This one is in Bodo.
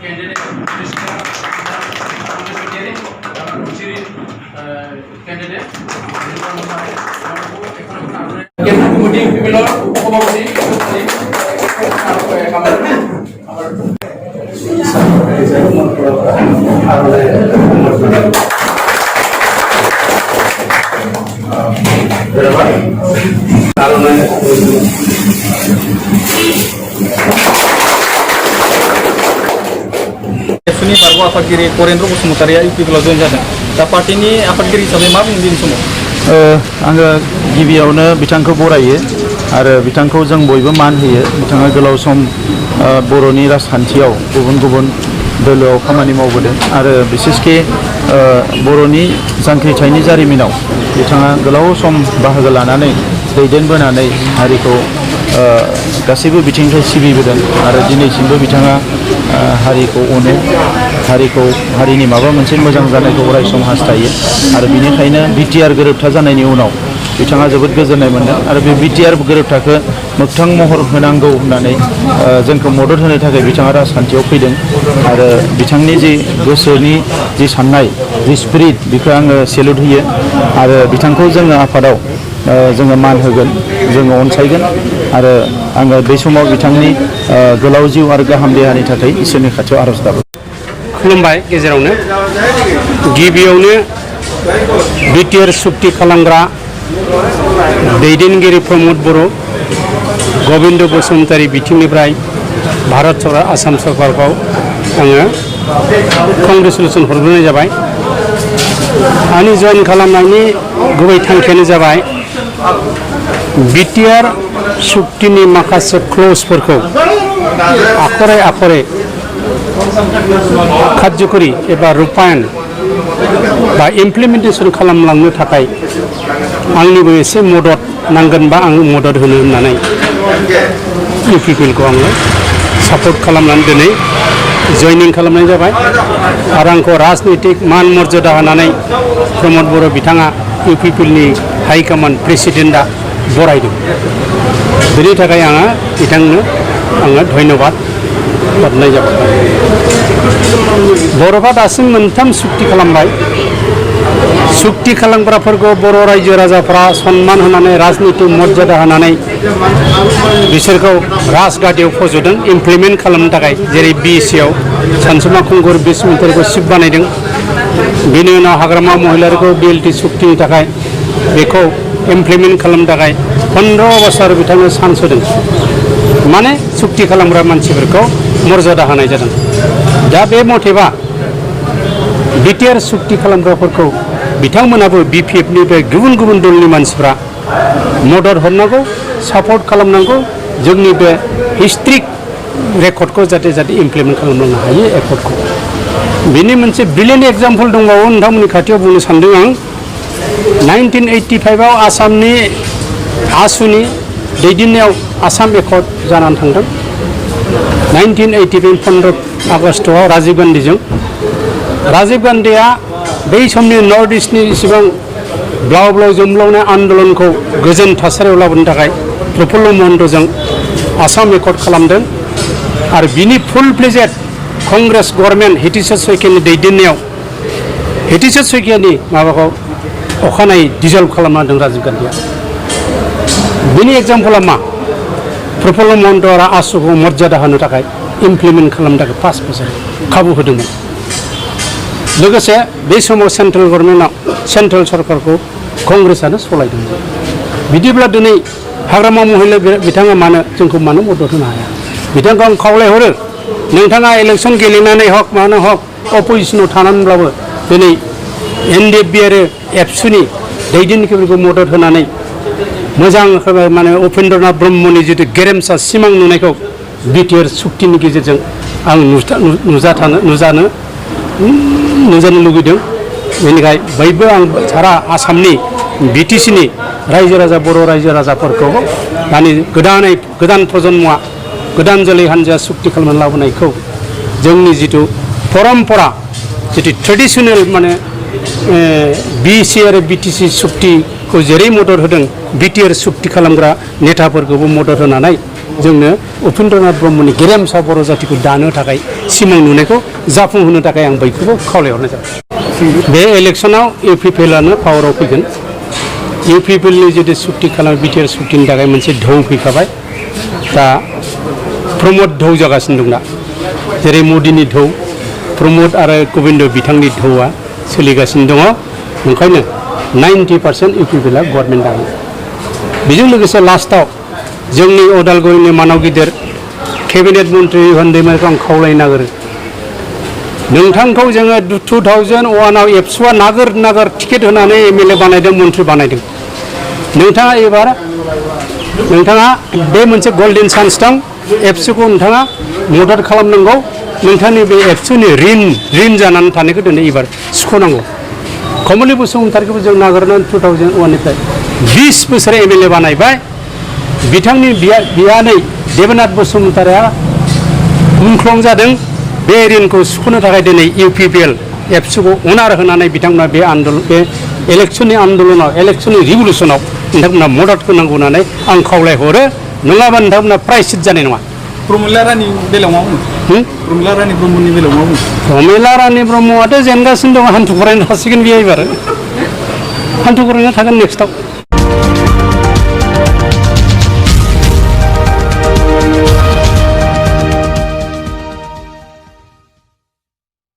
candidate candidate सुनि बारगो आफादगिरि करेन्द्र बसुमतारिया UPPL आव जयेन जादों दा पार्टीनि आफादगिरि हिसाबै मा बुंदों दिनै समाव आङो गिबियावनो बिथांखौ बरायो आरो बिथांखौ जों बयबो मान होयो बिथाङा गोलाव सम बर'नि राजखान्थियाव गुबुन गुबुन दोलोआव खामानि मावबोदों आरो बिसेसके बर'नि जांख्रिथायनि जारिमिनाव बिथाङा गोलाव सम बाहागो लानानै दैदेनबोनानै हारिखौ गासैबो बिथिंनिफ्राय सिबिबोदों आरो दिनैसिमबो बिथाङा हारिखौ अनो हारिनि माबा मोनसे मोजां जानायखौ अराय सम हास्थायो आरो बिनिखायनो BTR गोरोबथा जानायनि उनाव बिथाङा जोबोद गोजोननाय मोनदों आरो बे BTR गोरोबथाखौ मोगथां महर होनांगौ होननानै जोंखौ मदद होनो थाखाय बिथाङा राजखान्थियाव फैदों आरो बिथांनि जि गोसोनि जि साननाय जि स्पिरिट बेखौ आङो सेलुट होयो आरो बिथांखौ जोङो आफादाव जोङो मान होगोन जोङो अनसायगोन आरो आङो बे समाव बिथांनि गोलाव जिउ आरो गाहाम देहानि थाखाय इसोरनि खाथियाव आरज गाबो खुलुमबाय गेजेरावनो गिबियावनो BTR सुक्ति खालामग्रा दैदेनगिरि प्रमद बर' गबिन्द बसुमतारी बिथिंनिफ्राय भारत सरकार आसाम सरकारखौ आङो कंग्रेचुलेसन हरग्रोनाय जाबाय आंनि जयेन खालामनायनि गुबै थांखियानो जाबाय BTR सुक्तिनि माखासे क्लजफोरखौ आखरे आखरे कार्यकरि एबा रूपायन बा इमप्लिमेन्टेसन खालामलांनो थाखाय आंनिबो एसे मदद नांगोन बा आं मदद होनो होननानै UPPL खौ आङो सापर्ट खालामनानै दिनै जयनिं खालामनाय जाबाय आरो आंखौ राजनैतिक मान मर्यादा होनानै प्रमद बर' बिथाङा UPPL नि हाइकमान्ड प्रेसिडेन्टआ बरायदों बेनि थाखाय आङो बिथांनो धन्यबाद हरनाय जाबाय बर'फ्रा दासिम मोनथाम सुक्ति खालामबाय सुक्ति खालामग्राफोरखौ बर' रायजो राजाफ्रा सन्मान होनानै राजनीतिक मर्यादा होनानै बिसोरखौ राजगादियाव फज'दों इमप्लिमेन्ट खालामनो थाखाय जेरै BC आव सानसुमा खुंगुर बिस्मितारिखौ चिफ बानायदों बेनि उनाव हाग्रामा महिलारिखौ BLT सुक्तिनि थाखाय बेखौ इमप्लिमेन्ट खालामनो थाखाय 15 बोसोर बिथांनो चान्स होदों माने सुक्ति खालामग्रा मानसिफोरखौ मर्यादा होनाय जादों दा बे मथेबा BTR सुक्ति खालामग्राफोरखौ बिथांमोनाबो BPF निफ्राय गुबुन गुबुन दलनि मानसिफ्रा मदद हरनांगौ सापर्ट खालामनांगौ जोंनि बे हिस्ट्रिक रेकर्डखौ जाहाथे इमप्लिमेन्ट खालामलांनो हायो एकर्डखौ बेनि मोनसे ब्रिलियेन्ट एग्जाम्पल दंबावो नोंथांमोननि खाथियाव बुंनो सानदों आं 1985 आव आसामनि आसुनि दैदेननायाव आसाम एकर्ड जानानै थांदों 1985 15 आगस्टआव राजीव गान्धीया बै समनि नर्थ इस्टनि इसेबां ब्लाव ब्लाव जोमब्लावनाय आन्दलनखौ गोजोन थासारियाव लाबोनो थाखाय प्रफुल्ल महन्तजों आसाम एकर्ड खालामदों आरो बिनि फुल फ्लेजेड कंग्रेस गभर्नमेन्ट हितेश्वर शइकियानि दैदेननायाव हितेश्वर शइकियानि माबाखौ अखानायै डिजल्भ खालामना होदों राजीव गान्धीया बिनि एग्जाम्पला मा प्रफुल्ल महन्त आरो आसुखौ मर्यादा होनो थाखाय इमप्लिमेन्ट खालामनो थाखाय 5 बोसोर खाबु होदोंमोन लोगोसे बे समाव सेन्ट्रेल गभर्नमेन्टआव सेन्ट्रेल सरकारखौ कंग्रेसआनो सलायदोंमोन बिदिब्ला दिनै हाग्रामा महिला बिथाङा जोंखौ मानो मदद होनो हाया बिथांखौ आं खावलायहरो नोंथाङा इलेक्सन गेलेनानै हक मानो हक अपोजिसनाव थानानैब्लाबो दिनै NDFB आरो एबसुनि दैदेनगिरिफोरखौ मदद होनानै मोजां माने उपेन्द्रनाथ ब्रह्मनि जितु गेरेमसा सिमां नुनायखौ BTR सुक्तिनि गेजेरजों आं नुजानो लुगैदों बेनिखाय बयबो आं सारा आसामनि BTCनि रायजो राजा बर' रायजो राजाफोरखौ दानि गोदान प्रजन्मआ गोदान जोलै हान्जाया सुक्ति खालामनानै लाबोनायखौ जोंनि जितु परम्परा जितु ट्रेडिशनेल माने BC आरो BTC सुक्तिखौ जेरै मदद होदों BTR सुक्ति खालामग्रा नेताफोरखौबो मदद होनानै जोंनो उपेन्द्रनाथ ब्रह्मनि गेरेमसा बर' जातिखौ दानो थाखाय सिमां नुनायखौ जाफुंहोनो थाखाय आं बयखौबो खावलायहरनाय जाबाय। बे इलेक्सनाव UPPLआनो पावाराव फैगोन। UPPLनि जुदि सुक्ति खालामो BTR सुक्तिनि थाखाय मोनसे ढौ फैखाबाय। दा प्रमद ढौ जागासिनो दं दा जेरै मदिनि ढौ प्रमद आरो गोविन्द बिथांनि ढौआ सोलिगासिनो दङ। ओंखायनो 90% UPPLआ गभर्नमेन्ट जागोन। बेजों लोगोसे लास्टआव जोंनि उदालगुरिनि मानाव गिदिर केबिनेट मन्त्रि इभान दैमारिखौ आं खावलायनो नागिरो नोंथांखौ जोङो 2001आव एबसुआ नागिर टिकेट होनानै MLA बानायदों मन्त्रि बानायदों। नोंथाङा बे मोनसे गल्डेन चान्स दं एबसुखौ नोंथाङा मदद खालामनांगौ। नोंथांनि बे एबसुनि रिन जानानै थानायखौ दिनै एबार सुख'नांगौ। कमलि बसुमतारीखौबो जों नागिरनानै 2001निफ्राय 20 बोसोर MLA बानायबाय। बिथांनि बियानै देबनाथ बसुमतारीया मुंख्लं जादों। बे रिनखौ सुख'नो थाखाय दिनै UPPL एबसुखौ अनार होनानै बिथांमोना बे इलेक्सननि आन्दलनाव इलेक्सननि रिभलिउसनाव नोंथांमोना मदद होनांगौ होननानै आं खावलायहरो। नङाबा नोंथांमोना प्रायश्चित जानाय नङा। प्रमिला रानी बेलायाव मा बुङो? प्रमिला रानी ब्रह्मनि बेलायाव मा बुङो? प्रमिला रानी ब्रह्मआथ' जेनगासिनो दङ हान्थु खरायनो थासिगोन बेयो एबार हान्थु खरायना थागोन नेक्स्टआव।